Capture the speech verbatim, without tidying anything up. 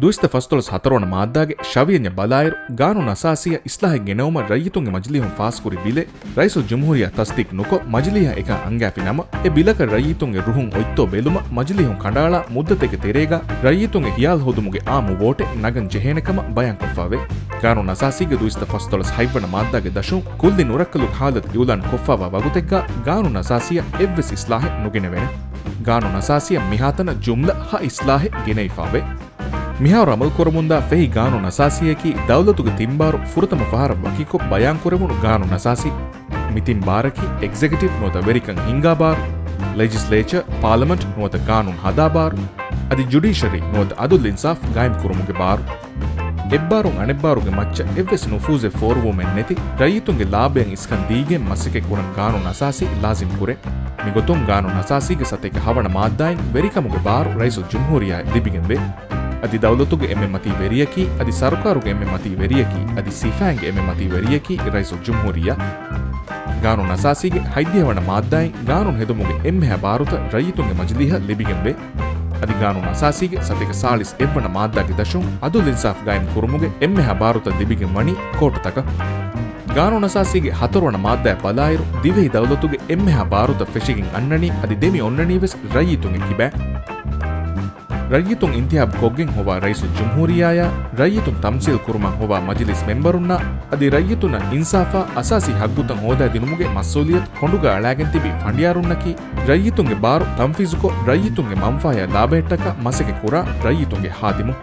ދުއިސައްތަ ފަސްދޮޅަސް ހަތަރުވަނަ މާއްދާގެ ޝަވިޔަންޏަށް ބަލާއިރު، ގާނޫނު އަސާސީއަށް އިސްލާހެއް ގެނައުމަށް ރައްޔިތުންގެ މަޖިލީހުން ފާސްކުރި ބިލެއް ރައީސުލްޖުމްހޫރިއްޔާ ތަސްދީޤް ނުކޮށް، މަޖިލީހަށް އެކަން އަންގާފި ނަމަ، އެ ބިލަކަށް ރައްޔިތުންގެ ރުހުން އޮތްތޯ ބެލުމަށް މަޖިލީހުން ކަނޑައަޅާ މުއްދަތެއްގެ ތެރޭގަ ރައްޔިތުންގެ ހިޔާލު ހޯދުމުގެ އާއްމު ވޯޓެއް ނަގަން ޖެހޭނެ ކަމަށް ބަޔާންކޮށްފައވޭ. ގާނޫނު އަސާސީގެ ދުއިސައްތަ ފަސްދޮޅަސް ހަތްވަނަ މާއްދާގެ ދަށުން ކުއްލި ނުރައްކަލުގެ ހާލަތު އިއުލާން ކޮށްފައިވާ ވަގުތެއްގަ ގާނޫނު އަސާސީއަށް އެއްވެސް އިސްލާހެއް ނުގެނެވޭނެ. ގާނޫނު އަސާސީއަށް މިހާތަނަށް ޖުމްލަ ހަ އިސްލާހެއް ގެނެވިފައވޭ. މިހާރު އަމަލުކުރަމުންދާ ފެހި ގާނޫނު އަސާސީއަކީ ދައުލަތުގެ ތިން ބާރު ފުރަތަމަ ފަހަރަށް ވަކިކޮށް ބަޔާންކުރެވުނު ގާނޫނު އަސާސީ. މި ތިން ބާރަކީ އެގްޒެކެޓިވް ނުވަތަ ވެރިކަން ހިންގާ ބާރު، ލެޖިސްލޭޗަރ، ޕާލަމަންޓް ނުވަތަ ގާނޫނު ހަދާ ބާރު، އަދި ޖުޑީޝަރީ ނުވަތަ އަދުލް އިންސާފް ގާއިމްކުރުމުގެ ބާރު. އެއްބާރުން އަނެއްބާރުގެ މައްޗަށް އެއްވެސް ނުފޫޒެއް ފޯރުވުމެއް ނެތި، ރައްޔިތުންގެ ލާބަޔަށް އިސްކަން ދީގެން މަސައްކަތް ކުރަން ގާނޫނު އަސާސީ ލާޒިމް ކުރޭ. މިގޮތުން ގާނޫނު އަސާސީގެ ސަތޭކަ ހަވަނަ މާއްދާއިން ވެރިކަމުގެ ބާރު ރައީސުލްޖުމްހޫރިއްޔާއަށް ލިބިގެންވޭ. އަދި ދައުލަތުގެ އެންމެ މަތީ ވެރިޔަކީ، އަދި ސަރުކާރުގެ އެންމެ މަތީ ވެރިޔަކީ، އަދި ސިފައިންގެ އެންމެ މަތީ ވެރިޔަކީ ރައީސުލްޖުމްހޫރިއްޔާ. ގާނޫނު އަސާސީގެ ހަތްދިހަ ވަނަ މާއްދާއިން ގާނޫނު ހެދުމުގެ އެންމެހާ ބާރުތައް ރައްޔިތުންގެ މަޖިލީހަށް ލިބިގެންވޭ. އަދި ގާނޫނު އަސާސީގެ ސަތޭކަ ސާޅީސް އެއްވަނަ މާއްދާގެ ދަށުން އަދުލް އިންސާފް ގާއިމް ކުރުމުގެ އެންމެހާ ބާރުތައް ލިބިގެން ވަނީ ކޯޓުތަކަށް. ގާނޫނު އަސާސީގެ ހަތަރުވަނަ މާއްދާއަށް ބަލާއިރު، ދިވެހި ދައުލަތުގެ އެންމެހާ ބާރުތައް ފެށިގެން އަންނަނީ އަދި ދެމި އޮންނަނީ ވެސް ރައްޔިތުންގެ ކިބައިން. ރައްޔިތުން އިންތިހާބް ކޮށްގެން ހޮވާ ރައީސުލްޖުމްހޫރިއްޔާއާ، ރައްޔިތުން ތަމްސީލް ކުރުމަށް ހޮވާ މަޖިލިސް މެމްބަރުންނާ، އަދި ރައްޔިތުންނަށް އިންސާފާ އަސާސީ ހައްގުތައް ހޯދައިދިނުމުގެ މަސްއޫލިއްޔަތު ކޮނޑުގަ އަޅާގެން ތިބި ފަނޑިޔާރުންނަކީ، ރައްޔިތުންގެ ބާރު ތަންފީޒުކޮށް، ރައްޔިތުންގެ މަންފާޔާ ލާބަޔަށްޓަކާ މަސައްކަތް ކުރާ ރައްޔިތުންގެ ހާދިމުން.